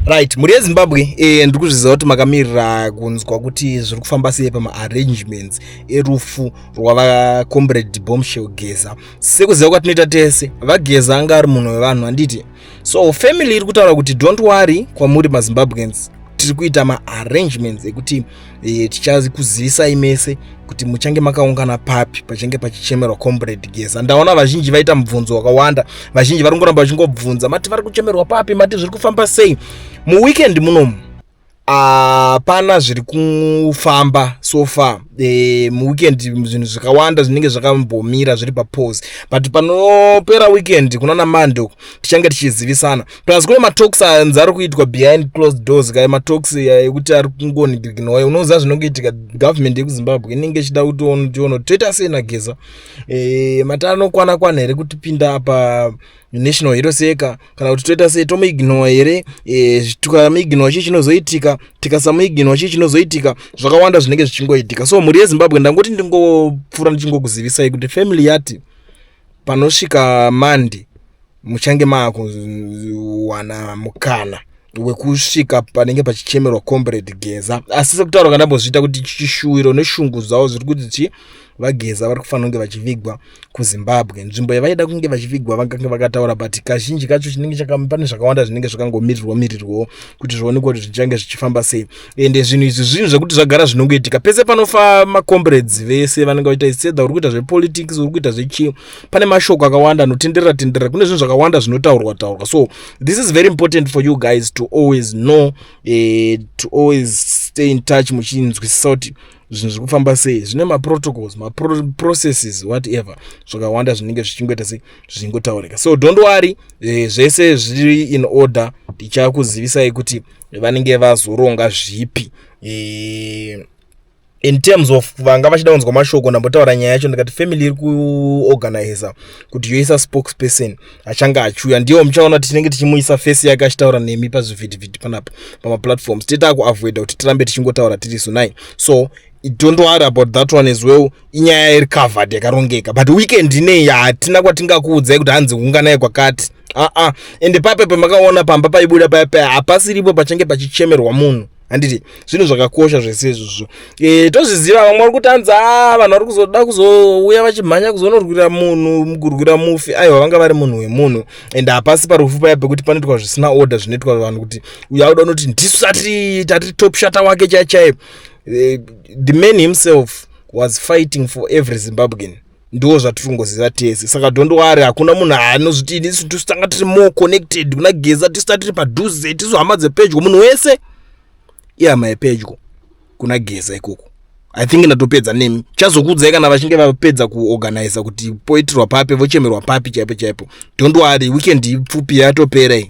Right, mhuri yeZimbabwe, ndiri kuzviziva kuti makamirira kunzwa kuti zviri kufamba sei pamaarrangements erufu rwavaComrade Bombshell Geza. Sekuziva kwatinoita tese, vaGeza anga ari munhu wevanhu, handiti? So family iri kutaura kuti don't worry, kwamuri maZimbabweans, tiri kuita maarrangements ekuti tichakuzivisai mese kuti muchange makaungana papi pachange pachichemerwa Comrade Geza. Ndaona vazhinji vaita mubvunzo wakawanda, vazhinji vari kungoramba vachingobvunza, mati vari kuchemerwa papi, mati zviri kufamba sei muweekend munomu? Hapana zviri kufamba so far. Muweekend zvinhu zvakawanda zvinenge zvakambomira, zviri papause, but panopera weekend kunana Monday tichange tichizivisana. Plus kune matalks anzi ari kuitwa behind closed doors kai, matalks ekuti ari kungonigiriginoyo. Unoziva zvinongoitika, government yekuZimbabwe inenge ichida kuti tione toita sei naGeza. Mati anokwana kwana here kutipinda apa national hero seka, kana kuti toita sei, tomuignore here? Tikamuignore chii chinozoitika? Tikasamuignore chii chinozoitika? Zvakawanda zvinenge zvichingoitika. So mhuri yeZimbabwe, ndangoti ndingopfuura ndichingokuzivisai kuti family yati panosvika Monday muchange maakuwana mukana wekusvika panenge pachichemerwa Comrade Geza. Asi sekutaura kandambozviita kuti chishuwiro neshungu zvavo zviri kuti chi vaGeza vari kufanira kunge vachivigwa kuZimbabwe, nzvimbo yavaida kunge vachivigwa vangange vakataura, but kazhinji kacho chinenge pane zvakawanda zvinenge zvakangomirirwa mirirwawo kuti zvionekwa kuti zvichange zvichifamba sei. Ende zvinhu izvi zvinhu zvekuti zvagara zvinongoitika pese panofa macomrades vese vanenge vachiita sedha, uri kuita zvepolitics, uri kuita zvechii, pane mashoko akawanda anotenderera tenderera, kune zvinhu zvakawanda zvinotaurwa taurwa. So this is very important for you guys to always know, to always stay in touch muchinzwisisa kuti zvinhu zviri kufamba sei, zvine maprotocols, maprocesses, whatever, zvakawanda zvinenge zvichingoita sei, zvichingotaurika. So don't worry, zvese zviri in order. Tichakuzivisai kuti vanenge vazoronga zvipi. In terms of vanga vachida kunzwa mashoko, ndambotaura nyaya yacho ndikati family iri kuorganiza kuti yoisa spokesperson achange achiuya. Ndiwo muchaona kuti tinenge tichimuisa face yake achitaura nemi pazvivhitivhiti panapa pamaplatforms. Teta kuavoida kuti tirambe tichingotaura tiri sunai. So don't worry about that one as well, inyaya iri covered, yakarongeka. But weekend inei hatina kwatingakuudzai kuti hanzi unganai kwakati, aa. Ende pape pamakaona pamba paibuda paya paya hapasiripo pachange pachichemerwa munhu, handiti? Zvinhu zvakakosha zvese izvozvo. Tozviziva vamwe vari kuti hanzi a vanhu vari kuzoda kuzouya vachimhanya kuzonorwira munhu, kurwira mufi. Aiwa, vanga vari munhu wemunhu, and hapasi parufu paya pekuti panoitwa zvisina order, zvinoitwa vanhu kuti uyo auda unoti ndisu tati tati top shata wake chai chai. The man himself was fighting for every Zimbabwean, ndo zvatiri kungoziva tese. Saka don't worry, hakuna munhu anozviti isu tisu tanga tiri more connected kuna Geza, tisu tatiri padhuze, tisu hama dzepedyo. Munhu wese ihama yepedyo kuna Geza ikoko. I think ndatopedza nemi. Chazokuudzai kana vachinge vapedza kuorganiza kuti poitirwa papi, vochemerwa papi chaipo chaipo. Don't worry, weekend ipfupi, yatopera iyi.